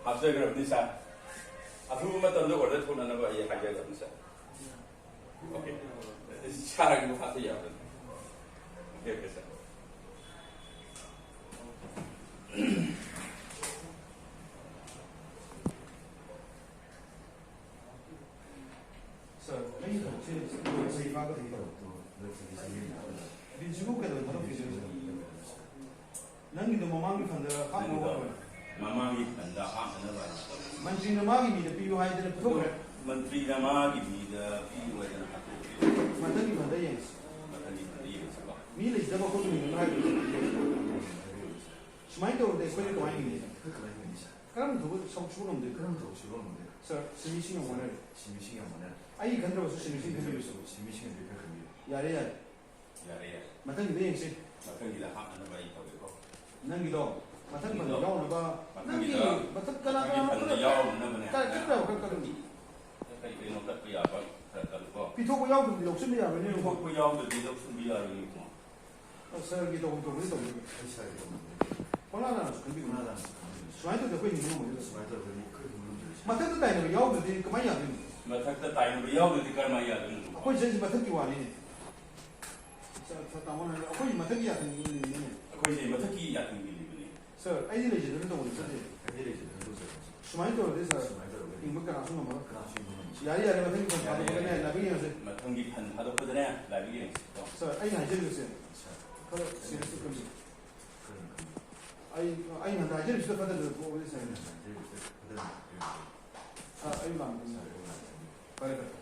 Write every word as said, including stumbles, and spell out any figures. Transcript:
ꯍꯥꯞꯆꯈ꯭ꯔꯕꯅꯤ ꯁꯥꯔ꯫ ꯑꯊꯨꯕ ꯃꯇꯝꯗ ꯑꯣꯔꯗꯔ ꯊꯣꯛꯅꯅꯕ ꯑꯩ ꯍꯥꯏꯖꯈ꯭ꯔꯕꯅꯤ ꯁꯥꯔ꯫ ꯑꯣꯀꯦ꯫ ꯁꯥꯔꯒꯤ ꯃꯈꯥꯗ ꯌꯥꯕ꯭ꯔꯥ? ꯑꯣꯀꯦ, ꯑꯣꯀꯦ, ꯁꯥꯔ꯫ ꯁꯥꯔ, ꯑꯩ ꯊꯕꯛꯁꯦ ꯂꯣꯏꯁꯤꯜꯂꯤ ꯐꯥꯒꯗꯤ ꯇꯧꯔꯛꯇꯣ꯫ ꯕꯤꯟꯁꯤꯕꯨ ꯀꯩꯗꯧꯕ ꯊꯕꯛ ꯊꯤꯗꯣꯏꯅꯣ? ꯅꯪꯒꯤꯗꯣ ꯃꯃꯥꯡꯒꯤ ꯐꯟꯗ ꯍꯥꯞꯅꯕ ꯅꯪꯒꯤꯗꯣ ꯑꯣꯏꯔꯣꯏ? ꯃꯃꯥꯡꯒꯤ ꯐꯟꯗ ꯍꯥꯞꯅꯅꯕ ꯍꯥꯏꯅ꯫ ꯃꯟꯇ꯭ꯔꯤꯅ ꯃꯥꯒꯤ ꯃꯤꯗ ꯄꯤꯌꯨ ꯍꯥꯏꯗꯅ ꯄꯤꯊꯣꯛꯈ꯭ꯔꯦ꯫ ꯃꯟꯇ꯭ꯔꯤꯅ ꯃꯥꯒꯤ ꯃꯤꯗ ꯄꯤꯌꯨ ꯍꯥꯏꯗꯅ ꯍꯥꯞꯇꯣꯛꯈ꯭ꯔꯦ꯫ ꯃꯊꯪꯒꯤ ꯐꯟꯗ ꯌꯦꯡꯁꯤ꯫ ꯃꯊꯪꯒꯤ ꯐꯟꯗ ꯌꯦꯡꯁꯤꯀꯣ꯫ ꯃꯤ ꯂꯩꯖꯗꯕ ꯑꯩꯈꯣꯏ ꯃꯤꯅ ꯍꯥꯏꯕꯗꯣ꯫ ꯁꯨꯃꯥꯏꯅ ꯇꯧꯔꯗꯤ ꯑꯩꯈꯣꯏꯅ ꯀꯃꯥꯏꯅ ꯍꯤꯡꯅꯤ? ꯑꯩꯈꯣꯏ ꯀꯃꯥꯏꯅ ꯍꯤꯡꯅꯤ, ꯁꯥꯔ? ꯀꯔꯝꯕ ꯊꯕꯛ ꯁꯨꯕ ꯉꯝꯗꯣꯏꯅꯣ? ꯀꯔꯝꯕ ꯊꯕꯛ ꯁꯨꯕ ꯉꯝꯗꯣꯏꯅꯣ? ꯁꯥꯔ, ꯁꯤꯟꯃꯤꯁꯤꯡ ꯌꯥꯝ ꯋꯥꯅꯔꯦ꯫ ꯁꯤꯟꯃꯤꯁꯤꯡ ꯌꯥꯝ ꯋꯥꯅꯔꯦ꯫ ꯑꯩ ꯈꯟꯗ꯭ꯔꯕꯁꯨ ꯁꯤꯟꯃꯤꯁꯤꯡ ꯈꯟꯕꯤꯌꯨ, ꯁꯥꯔ꯫ ꯁꯤꯟꯃꯤꯁꯤꯡ ꯑꯗꯨ ꯈꯔ ꯈꯟꯕꯤꯌꯨ꯫ ꯌꯥꯔꯦ, ꯌꯥꯔꯦ꯫ ꯌꯥꯔꯦ, ꯌꯥꯔꯦ꯫ ꯃꯊꯪꯒꯤꯗ ꯌꯦꯡꯁꯤ꯫ ꯃꯊꯪꯒꯤꯗ ꯍꯥꯞꯅꯅꯕ ꯑꯩ ꯇꯧꯒꯦꯀꯣ꯫ ꯅꯪꯒꯤꯗꯣ ꯃꯊꯪ ꯅꯪꯒꯤꯗꯣ ꯐꯟꯗ ꯌꯥꯎꯅꯕ, ꯅꯪꯒꯤ ꯃꯊꯪꯒꯤꯗ ꯃꯊꯛ ꯀꯅꯥ ꯃꯊꯪꯒꯤ ꯀꯅꯥꯅꯣ ꯐꯟꯗ ꯈꯔ ꯌꯥꯎꯅꯅꯕꯅꯦ꯫ ꯈꯔ ꯈꯤꯇꯪ ꯈꯔ ꯀꯜꯂꯨ꯫ ꯀꯩ ꯀꯩꯅꯣ ꯀꯠꯄ ꯌꯥꯕ ꯈꯔ ꯀꯠꯂꯨꯀꯣ꯫ ꯄꯤꯊꯣꯛꯄ ꯌꯥꯎꯗ꯭ꯔꯗꯤ ꯂꯧꯁꯤꯟꯕ ꯌꯥꯔꯣꯏꯅꯦ꯫ ꯄꯤꯊꯣꯛꯄ ꯌꯥꯎꯗ꯭ꯔꯗꯤ ꯂꯧꯁꯤꯟꯕ ꯌꯥꯔꯣꯏꯅꯦ ꯏꯕꯨꯡꯉꯣ꯫ ꯑ, ꯁꯥꯔꯒꯤ ꯇꯧꯐꯝ ꯊꯣꯛꯄꯗꯤ ꯇꯧꯗꯣꯏꯅꯤ꯫ ꯑꯩ ꯁꯥꯔꯒꯤ ꯇꯧꯐꯝ ꯊꯣꯛꯄꯗꯤ꯫ ꯄꯪꯂꯥ ꯂꯥꯟꯅꯁꯨ ꯈꯟꯕꯤꯒꯅꯨ꯫ ꯄꯪꯂꯥ ꯂꯥꯟꯅꯁꯨ ꯈꯟꯕꯤꯒꯅꯨ꯫ ꯁꯨꯃꯥꯏꯅ ꯇꯧꯗꯅ ꯑꯩꯈꯣꯏ ꯍꯤꯡꯕ ꯉꯝꯃꯣꯏꯗꯕ꯫ ꯁꯨꯃꯥꯏꯅ ꯇꯧꯗꯅ ꯑꯩꯈꯣꯏ ꯍꯤꯡꯕ ꯉꯝꯃꯣꯏꯗꯕ꯫ ꯃꯊꯛꯇ ꯇꯥꯏꯅꯕ ꯌꯥꯎꯗ꯭ꯔꯗꯤ ꯀꯃꯥꯏꯅ ꯌꯥꯗꯣꯏꯅꯣ? ꯃꯊꯛꯇ ꯇꯥꯏꯅꯕ ꯌꯥꯎꯗ꯭ꯔꯗꯤ ꯀꯔꯝꯍꯥꯏꯅ ꯌꯥꯗꯣꯏꯅꯣ? ꯑꯩꯈꯣꯏ ꯆꯦꯁꯤ ꯃꯊꯛꯀꯤ ꯋꯥꯅꯤꯅꯦ꯫ ꯁꯥꯔ, ꯁꯥꯔ, ꯇꯥꯃꯣꯅ ꯍꯥꯏꯕ, ꯑꯩꯈꯣꯏꯒꯤ ꯃꯊꯛꯀꯤ ꯌꯥꯊꯪꯒꯤꯅꯤꯅꯦ꯫ ꯑꯩꯈꯣꯏꯁꯦ ꯃꯊꯛꯀꯤ ꯌꯥꯊꯪꯒꯤꯅꯤꯕꯅꯦ꯫ ꯁꯥꯔ, ꯑꯩꯗꯤ ꯂꯩꯖꯗꯅ ꯇꯧꯕ ꯅꯠꯆꯗꯦ꯫ ꯑꯩꯗꯤ ꯂꯩꯖꯗꯅ ꯇꯧꯖꯕꯅꯦ꯫ ꯁꯨꯃꯥꯏꯅ ꯇꯧꯔꯗꯤ, ꯁꯥꯔ, ꯁꯨꯃꯥꯏꯅ ꯇꯧꯔꯒꯗꯤ ꯍꯤꯡꯕ ꯀꯅꯥꯁꯨ ꯉꯝꯃꯔꯣꯏ꯫ ꯀꯅꯥꯁꯨ ꯍꯤꯡꯕ ꯉꯝꯃꯔꯣꯏ꯫ ꯌꯥꯔꯦ, ꯌꯥꯔꯦ, ꯃꯊꯪꯒꯤ ꯐꯟ ꯌꯥꯔꯦ, ꯊꯥꯗꯣꯛꯄꯗꯅꯦ, ꯌꯥꯔꯦ꯫ ꯂꯥꯏꯕꯛ ꯌꯦꯡꯉꯁꯤ꯫ ꯃꯊꯪꯒꯤ ꯐꯟ ꯊꯥꯗꯣꯛꯄꯗꯅꯦ, ꯂꯥꯏꯕꯛ ꯌꯦꯡꯉꯁꯤ꯫ ꯁꯥꯔ, ꯑꯩꯅ ꯍꯥꯏꯖꯔꯤꯕꯁꯦ ꯁꯥꯔ, ꯈꯔ ꯁꯤꯔꯤꯌꯁ ꯑꯣꯏ ꯈꯟꯕꯤꯌꯨ꯫ ꯈꯔ ꯈꯟꯕꯤꯌꯨ꯫ ꯑꯩ, ꯑꯩꯅ ꯍꯟꯗꯛ ꯍꯥꯏꯖꯔꯤꯕꯁꯤꯗ ꯐꯠꯇꯕ ꯊꯣꯛꯑꯕꯗꯤ ꯁꯥꯔ꯫ ꯑꯩꯅ ꯍꯟꯗꯛ ꯍꯥꯏꯖꯔꯤꯕꯁꯤꯗ ꯐꯠꯇꯕ ꯊꯣꯛꯑꯕꯗꯤ꯫ ꯁꯥꯔ, ꯑꯩ ꯂꯥꯟꯕ ꯁꯥꯔ, ꯑꯩ ꯂꯥꯟꯕ ꯐꯔꯦ, ꯐꯔꯦ꯫